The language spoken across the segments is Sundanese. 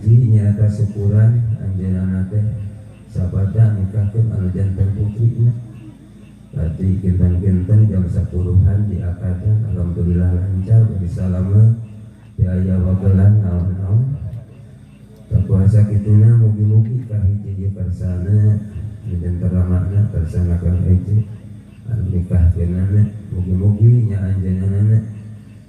kahiji nyaeta syukuran anjeunna teh sabada nikahkeun anu janten putrina. Tadi kinten-kinten jam 10-an diakadan, alhamdulillah lancar bari salama biaya wagelan naon-naon. Kuasa kituna mugi-mugi kahiji ieu karsana janten ramana karsana Kang Eje anu nikahkeunana mugi-mugi nya anjeunna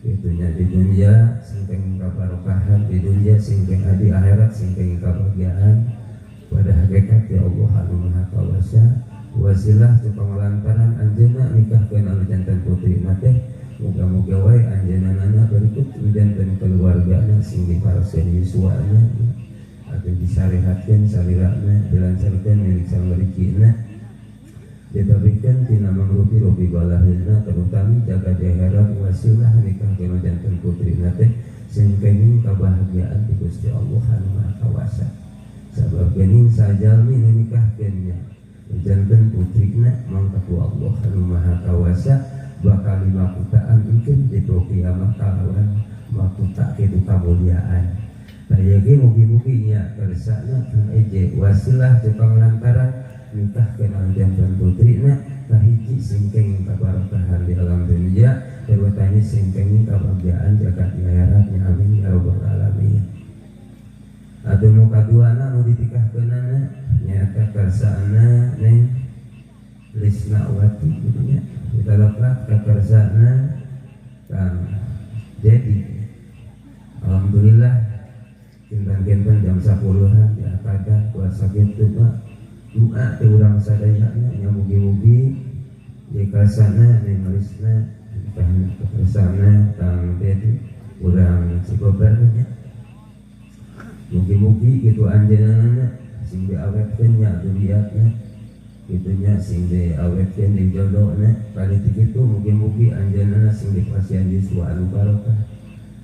kitu nya di dunia sing kabarokahan di dunia sing di akhirat sing kabahagiaan pada hakikat ya Allah anu Maha Kawasa. Wasilah tu pangalantaran anjeunna nikahkeun anu janten putrina teh muga-muga wae anjeunna berikut janten keluargana sing diparoskeun yuswana atau disyariatkeun salirana dilancarkeun milik samarikina ditabikeun tina mangrupi-rupi balaheuna terutama jaga di akhirat wasilah nikahkeun janten putrina teh sing kenging kabahagiaan ti Gusti Allah anu Maha Kawasa. Sabab geuning sajalmi nu nikahkeun nya janten putrina mangka ku Allah anu Maha Kawasa bakal dimakutaan mungkin di kiamat kalawan makuta kitu kamuliaan. Tah ieu ge mugi-mugi nya kersana Kang Eje wasilah tukang lantaran nikahkeun anu janten putrina kahiji sing kenging kabarokahan di alam dunia terutama sing kenging kabahagiaan jagat di akhiratnya amin ya rabbal alamin. Atuh nu kaduana nu ditikahkeunana nyaeta kersana Neng Lisnawati gitu nya ditalaklah ka kersana Kang Dedi. Alhamdulillah kinten-kinten jam 10-an diakadan puasa kitu mah doa teh urang sadayana nya mugi-mugi ye karsana Neng Lisna nikahna ka kersana Kang Dedi urang Cibobar nya mugi-mugi kitu anjeunna sing diawetkeun nya duriatna kitu nya sing diawetkeun di jodona kali kitu mugi-mugi anjeunna sing dipasihan yuswa anu barokah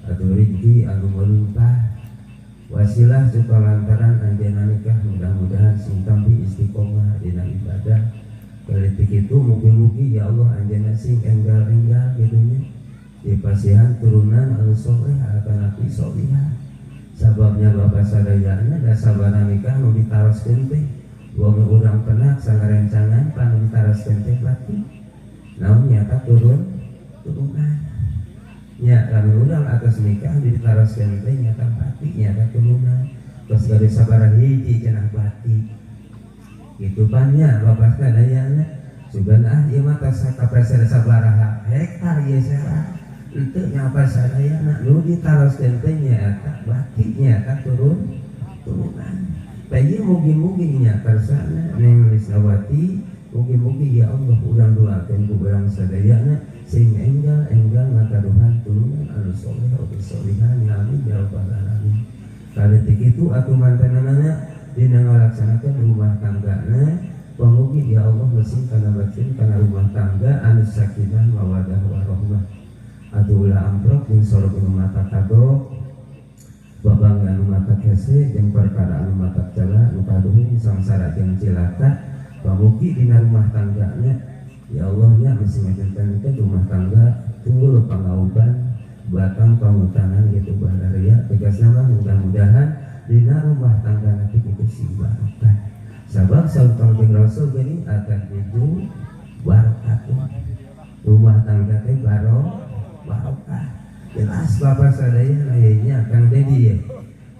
atau rezeki anu melimpah wasilah suka lantaran anjeunna nikah mudah-mudahan sing tampi istiqomah dina ibadah kali kitu mugi-mugi ya Allah anjeunna sing enggal-enggal kitu nya dipasihan turunan anu soleh atanapi solihah. Sababnya bapak sadayana da sabana nikah nu ditaroskeun teh wong urang penak sangarencangan pan nu ditaroskeun teh bati naon nyata turunan nya lamun urang atas nikah ditaroskeun teh nyata bati nyata turunan tos gade sabaraha hiji cenah bati kitu pan nya bapak sadayana sugan ah ieu mah tos kapreser sabaraha hektar ieu serah henteu nyapa sadayana nu ditaroskeun teh nyaeta bati nyaeta turunan. Tah ieu mugi-mugi nya karsana Neng Lisnawati mugi-mugi ya Allah urang doakeun ku urang sadayana sing enggal-enggal ngagaduhan turunan anu soleh atau solihah amin ya rabbal alamin. Kaletik itu atuh mantanana dina ngalaksanakeun rumah tanggana pamugi ya Allah mesin kana batin kana rumah tangga anu sakinah mawadah warahmah. Atuh ulah amprok jeung sorog nu mata kagok babangga nu mata hese jeung perkara anu mata cela nu kaduhung sangsara jeung cilaka pamugi dina rumah tanggana ya Allah nya bisi ngajantenkeun rumah tangga tunggul pangauban batang pangutangan gitu bararia tegasna mah mudah-mudahan dina rumah tangga nanti kitu sing barokah sabab saur Kangjeng Rasul geuning akan itu barokah rumah tangga teh barokah jelas bapak sadaya nya Kang Dedi ya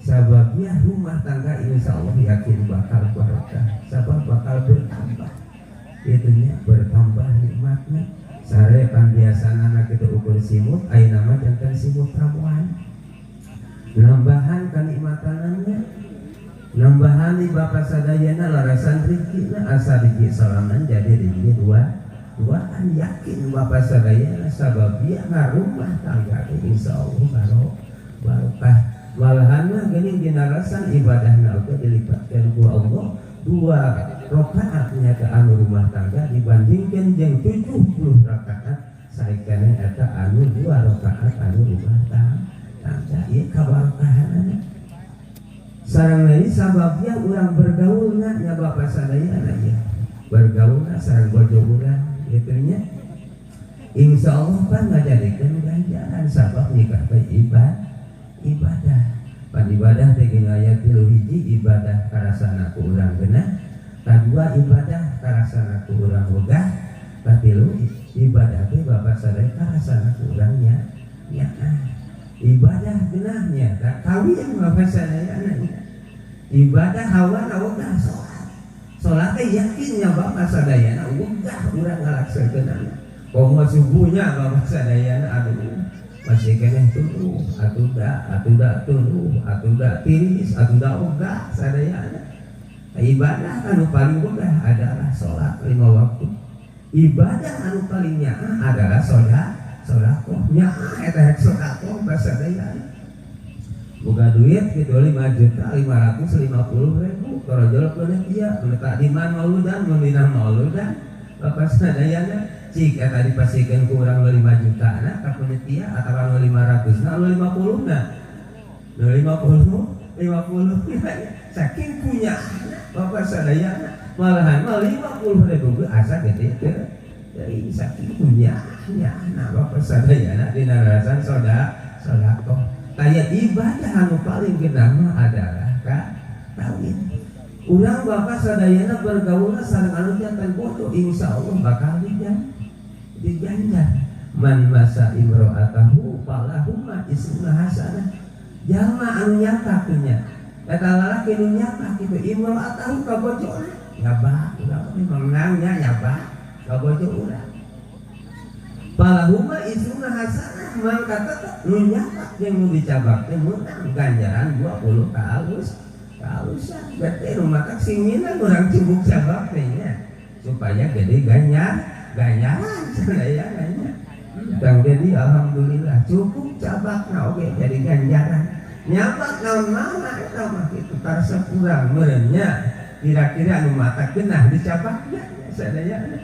sababnya rumah tangga insya Allah yakin bakal barokah sabab bakal bertambah itunya bertambah nikmatnya sare pan biasana kitu ukur simut ayeuna mah janten simut ramuan nambahan kanikmatanana nambahan di bapak sadayana larasan rezekina asa rezeki sorangan jadi rezeki duaan yakin bapak sadayana sabab dia rumah tangga insya Allah barokah malahan mah geuning dina rasan ibadahna oge dilipatkeun ku Allah 2 rakaat nya ka anu rumah tangga dibandingkeun jeung 70 rakaat saekana eta anu 2 rakaat anu rumah tangga ieu kabarokahanana sareng deui sababnya urang bergaulna nya bapak sadayana ieu bergaulna sareng bojo urang kitu nya insya Allah pan ngajadikeun ganjaran sabab nikah teh ibadah. Pan ibadah teh geuning aya tilu hiji ibadah karasana ku urang geunah, kadua ibadah karasana ku urang wegah, katilu ibadah teh Bapak sadaya karasana ku urang nya nyaah. Ibadah geunahnya kawin Bapak sadayana ibadah hawa wegah salat. Salat teh yakinnya Bapak sadayana wegah urang ngalaksanakeunana. Komo subuhnya Bapak sadayana aduh masih keneh tuluh atuh da tuluh atuh da tiris atuh da ogah sadayana. Ibadah anu paling wegah adalah salat 5 waktu. Ibadah anu paling nyaah adalah sedekah. Nyaah eta rek sedekah sadayana. Boga duit gitu 5.550.000 torojol keuneuh ieu mun tak di man mauludan mun dina mauludan Bapak sadayana cik eta dipasikeun ku urang 5 juta na ka panitia atawa 500 na 50 na 50 50 saking punya Bapak sadayana malahan mah 50.000 ge asa gede teh dari saking punya nya Bapak sadayana dina rarasan sedekah. Kaya ibadah anu paling genah mah adalah kawin. Urang Bapak sadayana bergaulna sareng anu jantan bodoh insyaallah bakal diganjar. Man masa imro'atahu falahuma ismuna hasanah. Jalma anu nyata punya eta lalaki nu nyata kitu imro'atahu ka bojona nyabak urang teh menangnya nyabak ka bojo urang. Falahuma ismuna hasanah mangka tetep nu nyata jeung nu dicabak teh meunang ganjaran 20 kaalusan. Berarti nu matak sing minang urang cubuk cabak teh nya supaya gede ganjaran sadayana nya. Kang Dedi alhamdulillah cukup cabakna oge jadi ganjaran. Nyabak naon mana eta mah kitu tarasa kurang meureun nya kira-kira nu matak geunah dicabakna sadayana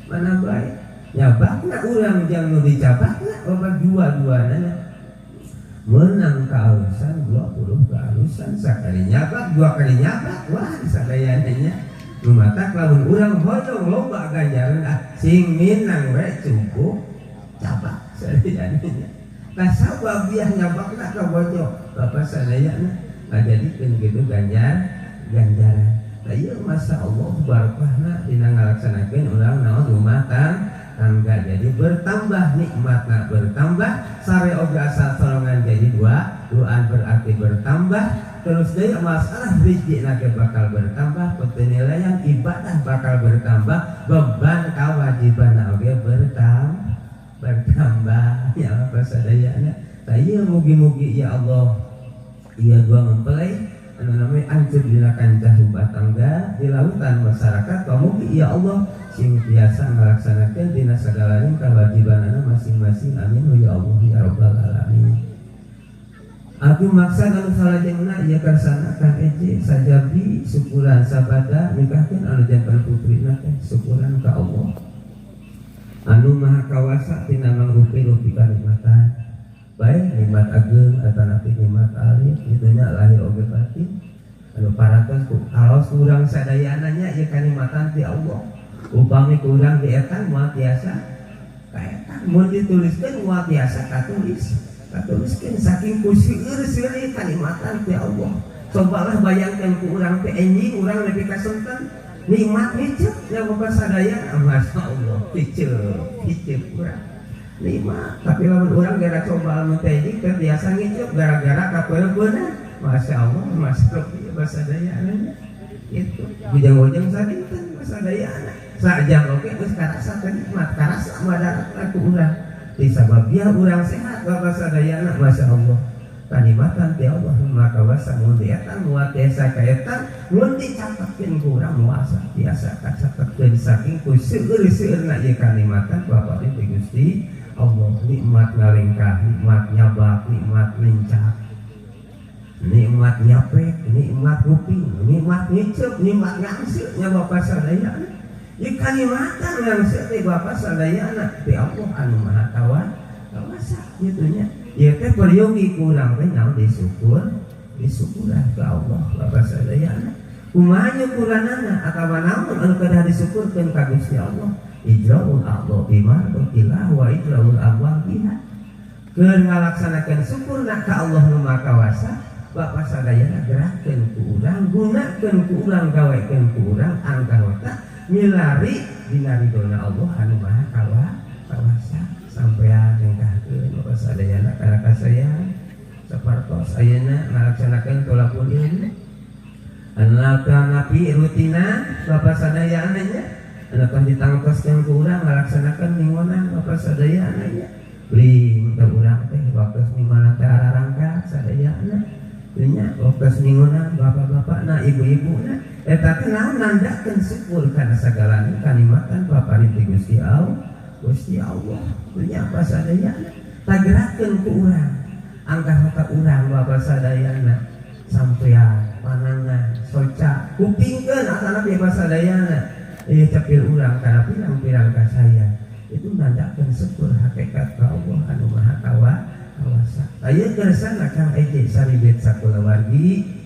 mana bae. Nyabakna urang jang nu dicabakna loba dua-duana menang kealusan 20 kealusan sakali nyabak 2 kali nyabak wah sadayana nya. Nu matak lamun urang hoyong loba ganjaran ah sing minang we cukup cabak sadayana nya. Tah sabab biah nyabakna ka bojo Bapak sadayana ngajadikeun kitu ganjaran. Tah ieu Masya Allah barokahna dina ngalaksanakeun urang naon rumah tangga jadi bertambah nikmatna bertambah sare oge asal sorongan jadi duaan berarti bertambah terus deui masalah rezeki ge bakal bertambah penilaian ibadah bakal bertambah beban kewajiban oge bertambah ya Bapak sadayana. Tah ieu mugi-mugi ya Allah ieu dua mempelai anu namanya ancur dina kancah rumah tangga di lautan masyarakat mugi ya Allah sing biasa ngalaksanakeun dina sagala kewajibanana masing-masing amin ya Allah ya rabbal alamin. Atuh maksa anu salajengna ieu karsana Kang Ece sajabi syukuran sabada nikahkeun anu jantan putrina teh syukuran ka Allah anu maha kawasa tina mangrupi-rupi kanikmatan baik nikmat ageung atanapi nikmat alit kitu nya lahir oge batin anu parantos ku kaos urang sadayana nya ieu kanikmatan ti Allah upami ku urang dietang moal tiasa kaetang mun dituliskeun moal tiasa katuliskeun saking ku seueur-seueur kanikmatan ti Allah. Cobalah bayangkeun ku urang teh enjing urang lebih kasenten nikmat hiceup nya Bapak sadayana Masya Allah hiceup urang nikmat tapi lamun urang gara coba lamun teh teu biasa ngiceup gara-gara kapeureupeunna Masya Allah Masya Allah basadayana itu bujang-bujang sadinten basadayana sajam oge geus karasa nikmat karasa madarat ku urang disabab biar urang sehat Bapak sadayana Masya Allah kanikmatan ti Allah maka wasa mun dietang moal tiasa kaetang mun dicatetkeun ku urang moal tiasa kacatetkeun saking ku seueur-seueurna ieu kanikmatan Bapak teh Gusti Allah nikmat ngalengkah nikmat nyabak nikmat lincah nikmat nyapek nikmat kuping nikmat ngiceup nikmat ngangseut nya Bapak sadayana ieu kanikmatan ngangseut teh Bapak sadayana ti Allah anu Maha Kawasa kitu nya ieu teh peryogi ku urang teh naon disyukuran ka Allah Bapak sadayana kumaha nyukuranana atawa naon anu kedah disyukurkeun ka Gusti Allah ijraul a'dha bima wa ijraul abwab biha keur ngalaksanakeun syukurna ka Allah nu Maha Kawasa Bapak sadayana gerakkeun ku urang, gunakeun ku urang, gawekeun ku urang angka milari dina ridona Allah anu Maha Kawasa. Sampean nyengkahkeun Bapak sadayana kana kasayan sapartos ayeuna ngalaksanakeun tolakul ilmi anu napi rutina Bapak sadayana nya anu tah ditangtoskeun ku urang ngalaksanakeun minggonan Bapak sadayana nya beli ka urang teh waktos minggonan teh ararangkat sadayana nya waktos minggonan bapak-bapakna ibu-ibuna eta teh naon nandakeun syukur kana sagalana kanikmatan paparin ti Gusti Allah. Gusti Allah nya apa sadayana tagerakeun ku urang angka hota urang bapak sadayana sampean panangan soca kupingkeun atana bebas sadayana ieu cepil urang kana pirang-pirang kasaya itu nandakeun syukur hakikat ka Allah anu Maha Kawasa. Aya kersana Kang Eje saribet sakulawargi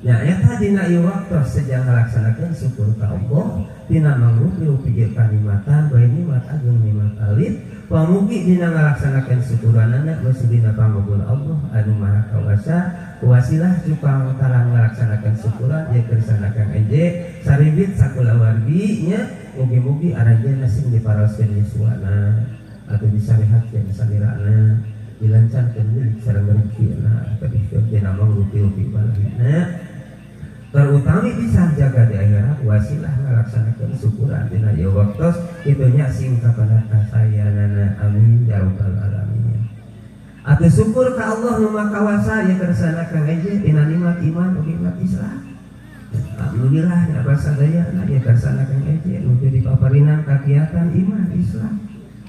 nya eta dina ieu waktos sejang ngalaksanakeun syukur ka Allah dina mangrupi-rupi ieu kanikmatan bae nikmat agung nikmat alit pamugi dina ngalaksanakeun syukuranana geus dina pangabul Allah anu Maha Kawasa wasilah cupang tarang ngalaksanakeun syukuran ieu kersana Kang Eje saribit sakulawargi nya mugi-mugi aranjeunna sing diparoskeun yuswana atau disarehatkeun salirana dilancarkeun milik sareng rezekina kabihkeun dina mangrupi-rupi balahina terutami bisa jaga di akhirat wasilah ngalaksanakeun syukuran dina ieu waktos kitu nya sing kapada kasayanana amin ya rabbal alamin. Atuh syukur ka Allah nu Maha Kawasa ieu kersana Kang Eje dina nikmat iman ugi nikmat Islam. Alhamdulillah nya sadayana ieu kersana Kang Eje nu teu dipaparinan kakiatan iman Islam.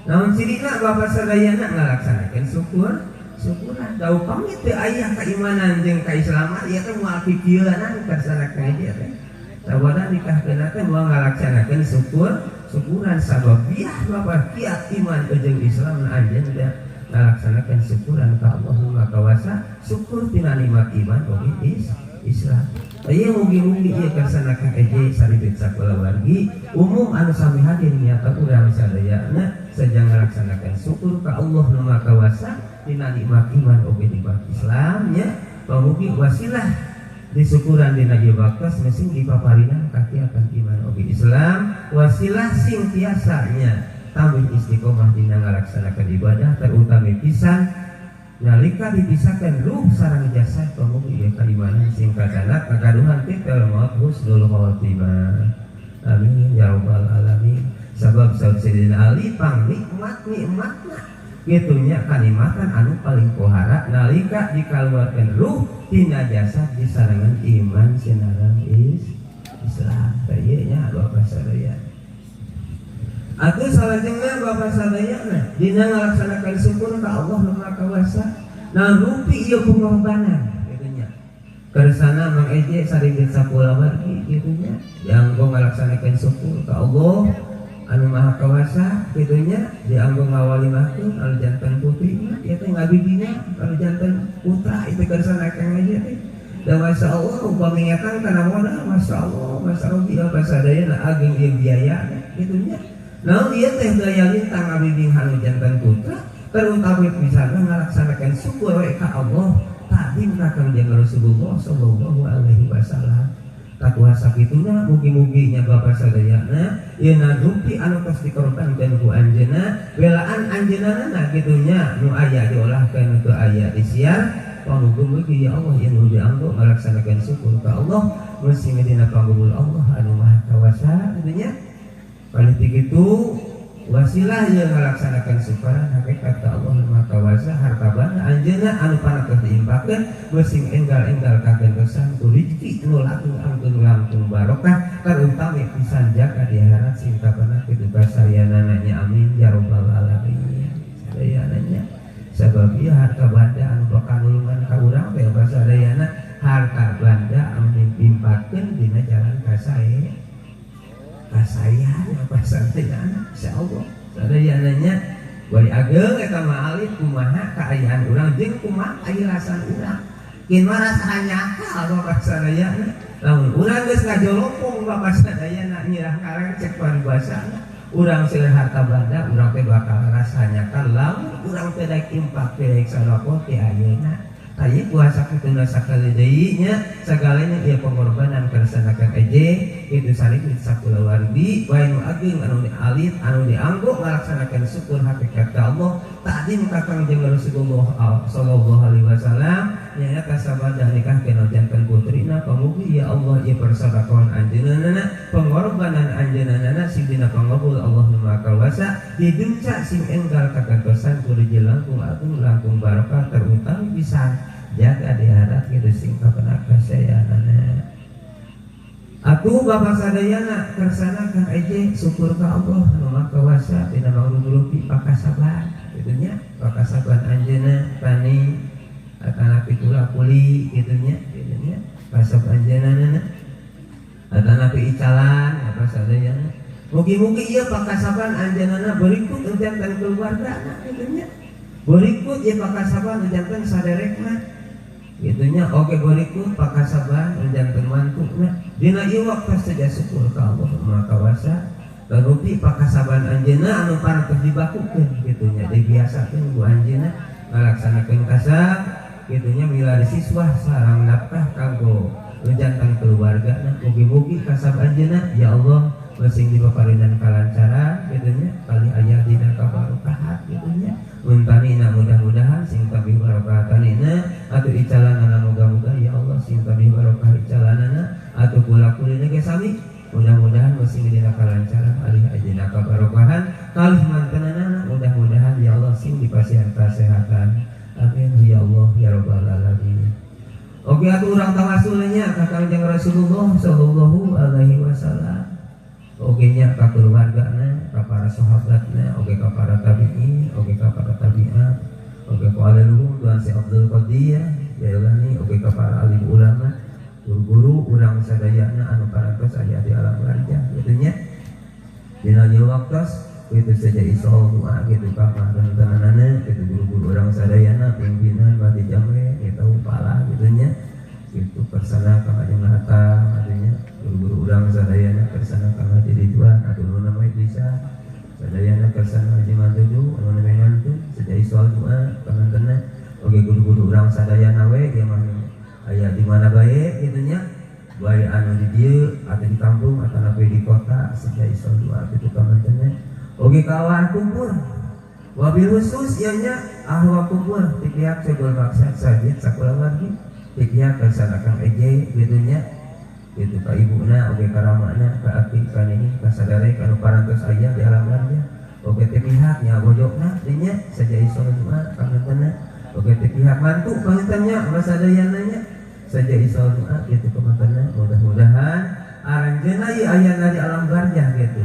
Naon cirina Bapak sadayana ngalaksanakeun syukur syukuran da upami teu aya keimanan jeung kaislaman ieu teh moal kikieunan kersana Kang Eje teh. Sabada nikahkeun teh moal ngalaksanakeun syukur syukuran sabab biah Bapak kiat iman jeung Islam na anjeun teh ngalaksanakeun syukuran ka Allah nu Maha Kawasa syukur tina nikmat iman oge Islam. Ieu mugi-mugi ieu kersana Kang Eje saribet sakulawargi umum anu sami hadir nyata urang sadayana sejang ngalaksanakeun syukur ka Allah nu Maha Kawasa tina nikmat iman oge nikmat Islam nya pamugi wasilah disyukuran dina ieu waktos sing dipaparinan kakiatan iman oge Islam wasilah sing tiasa nya tambih istiqomah dina ngalaksanakeun ibadah terutami pisan nalika dipisahkan ruh sareng jasad pamugi ieu kaimanan sing kacanak kagaduhan titel maut husnul khotimah amin ya rabbal alamin. Sabab saud Sayyidina Ali pang nikmat nikmatna kitu nya kanikmatan anu paling pohara nalika dikaluarkeun ruh tina jasad disarengan iman sinareng Islam teh ieu nya Bapak sadaya. Atuh salajengna Bapak sadayana dina ngalaksanakeun syukur ka Allah nu Maha Kawasa naon rupi ieu pengorbanan kitu nya. Kersana Mang Eje saribet sakulawargi kitu nya dianggo ngalaksanakeun syukur ka Allah anu Maha Kawasa kitu nya dianggo ngawalimahkeun anu janten putri nya ieu teh ngabidina anu janten putra itu kersana Kang Eje teh. Da Masya Allah upami ngetang kana modal Masya Allah Masya Rabbi Bapak sadayana ageng ieu biayana kitu nya. Naon ieu teh daya lintang ngabibing anu janten putra terutami pisan ngalaksanakeun syukur we ka Allah tadi ka Kangjeng Rasulullah sallallahu alaihi wasallam. Takuasa kituna mugi-mugi nya Bapak sadayana ieu rupi anu tos dikorbankeun ku anjeunna welaan anjeunna kitu nya nu aya diolahkeun teu aya disiar pamugi-mugi ya Allah ieu nu dianggo ngalaksanakeun syukur ka Allah mesti dina panggul Allah anu Maha Kawasa kitu nya. Paling kitu wasilah yang melaksanakan syukuran hakikat ka Allah Maha Kawasa harta banda anjeunna anu panatos diimpakeun sing enggal-enggal kagentosan ku rezeki nu langkung angkung langkung barokah terutami pisan jaga di akhirat sing kapana kitu kasayanana nya amin ya rabbal alamin. Sadayana nya sabab ieu harta banda anu bakal nulungan ka urang teh sadayana harta banda anu diimpakeun dina jalan kasae kasayana pasadayana insyaallah sadayana nya bari ageng eta mah alit kumaha kaayaan urang jeung kumaha kailasan urang kin mah rasa nyakal bapak sadayana lamun urang geus ngajolopong bapak sadayana nyirah kareng cek paribasana urang seueur harta banda urang teh bakal rasa nyakal lamun urang teh daek impak teh daek sadaqah teh ayeuna Aya puasa kitu sakali deui nya sagalanya ieu pengorbanan kersana Kang Eje kitu sareng sakulawargi bae nu ageung anu alit anu dianggo ngalaksanakeun syukur hakikat ka Allah takdim ka Kangjeng Rasulullah sallallahu alaihi wasallam nyaeta sabada nikahkeun janten putrina pamugi ya Allah ieu persadaqahan anjeunna pengorbanan anjeunna sing dina pangabul Allah nu Maha Kawasa didengca sing enggal kagantosan ku langkung agung langkung barokah terutama pisan jaga diharap gitu sing kapenaka sayanana atuh bapak sadayana kersana Kang Eje syukur ka Allah nu Maha Kawasa dina mangrupi pakasaban kitu nya pakasaban anjeunna tani atana pitula kuli kitu nya kitu nya kasab anjeunna atana pi icalan apa sadayana mugi-mugi ieu pakasaban anjeunna berikut jantan keluargana kitu nya berikut ieu pakasaban jantan saderekna gitunya oke berikut pakasaban jantan mantuna dina ieu waktu saja syukur ka Allah Maha Kawasa barupi pakasaban anjeunna anu parantos dibakukeun gitunya dibiasakeun ku anjeunna ngalaksanakeun kasab gitunya milari siswa sareng nafkah kanggo jantan keluargana mugi-mugi kasab anjeunna ya Allah sing dipaparinan kalancaran gitunya kali aya dina kabarokahan gitunya untanina mudah-mudahan sing tabih barokah tanina atuh icalanana moga-moga ya Allah sing tabih barokah icalanana atuh kula-kulina ge sami mudah-mudahan sing dina kalancaran alih dina kabarokahan kalih mantenanana mudah-mudahan ya Allah sing dipasihan kasehatan amin ya Allah ya rabbal alamin. Oke atuh urang tawasulnya ka Kangjeng Rasulullah sallallahu alaihi wasallam oge nya ka keluargana ka para sahabatna oge ka para tabi'in oge ka para tabi'at oge ka leluhur Tuhan Syekh Abdul Qadir Jailani oge ka para alim ulama guru-guru urang sadayana anu parantos aya di alam barzah kitu nya dina ieu waktos kitu saja isol doa kitu ka parantenanana kitu guru-guru urang sadayana pimpinan badi jame kitu pala kitu nya kitu kersana ka Kangjeng Hatta artinya guru-guru urang sadayana kersana ka Haji Ridwan atuh nu namanya bisa sadayana kersana Haji Mantuju anu namanya ngantun saja isol doa pangantenna oge guru-guru urang sadayana we ieu mah aya di mana bae kitu nya bae anu di dieu atau di kampung atau di kota saja isol doa kitu pangantenna oge ka arwah kubur wabil khusus ieu nya arwah kubur ti pihak Cebol Maksad Sajid sakulawargi ti pihak kersana Kang Eje kitu nya kitu ka ibuna oge ka ramana ka aki ka nini ka sadare ka nu parantos aya di alam barzah oge ti pihak nya bojokna teh nya saja isol doa pangantenna oge ti pihak mantu pangantenna basadayana nya saja isol doa kitu pangantenna mudah-mudahan aranjeunna ieu ayana di alam barzah kitu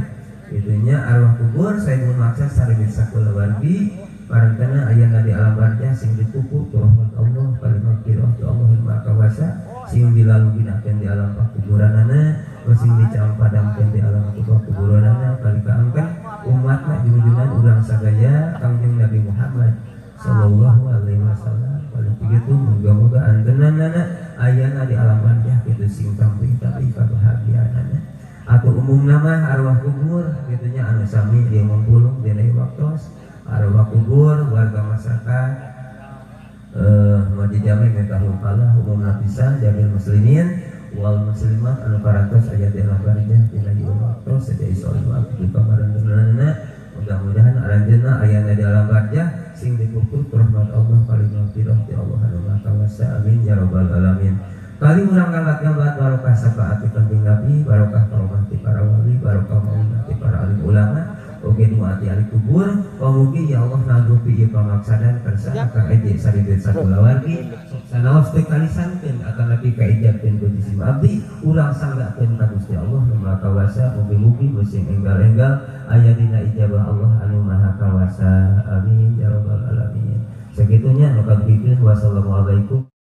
itunya arwah kubur saya maksa sareng sakulawargi parentena ayana di alam barzah sing dituku ku rahmat Allah kalimat kirah ti Allah Maha Kawasa sing dilaluginakeun di alam pakuburanana sing dicampadamkeun di alam pakuburanana kali kaangkeun umatna junjungan urang sadaya Kangjeng Nabi Muhammad sallallahu alaihi wasallam kalau begitu moga-moga anjeunna ayana di alam barzah kitu sing tampih tapi kabahagiaanana atau umum nama arwah kubur gitunya anu sami dia ngumpulung dina waktos arwah kubur warga masyarakat masjid jami minta kalah umum lapisan jamil muslimin wal muslimat anu parantos aya di alam barzah dina ieu waktos saja isol waktu kabarantenna mudah-mudahan aranjeunna ayana di alam barzah sing dipuput rahmat Allah kalimah ti Allah anu Maha Kawasa amin ya rabbal alamin. Kali urang gambat-gambat barokah syafaat Kangjeng Nabi, barokah karomah ti para wali, barokah maunah ti para alim ulama, oge doa ti ahli kubur, pamugi ya Allah nanggupi ieu pamaksadan kersana Kang Eje saribet sakulawargi, sanaos teu kalisankeun atanapi kaijabkeun ku jisim abdi, urang sanggakeun ka Gusti Allah nu Maha Kawasa, mugi-mugi sing enggal-enggal aya dina ijabah Allah anu Maha Kawasa. Amin ya rabbal alamin. Sagitunya nu kabikeun wassalamualaikum.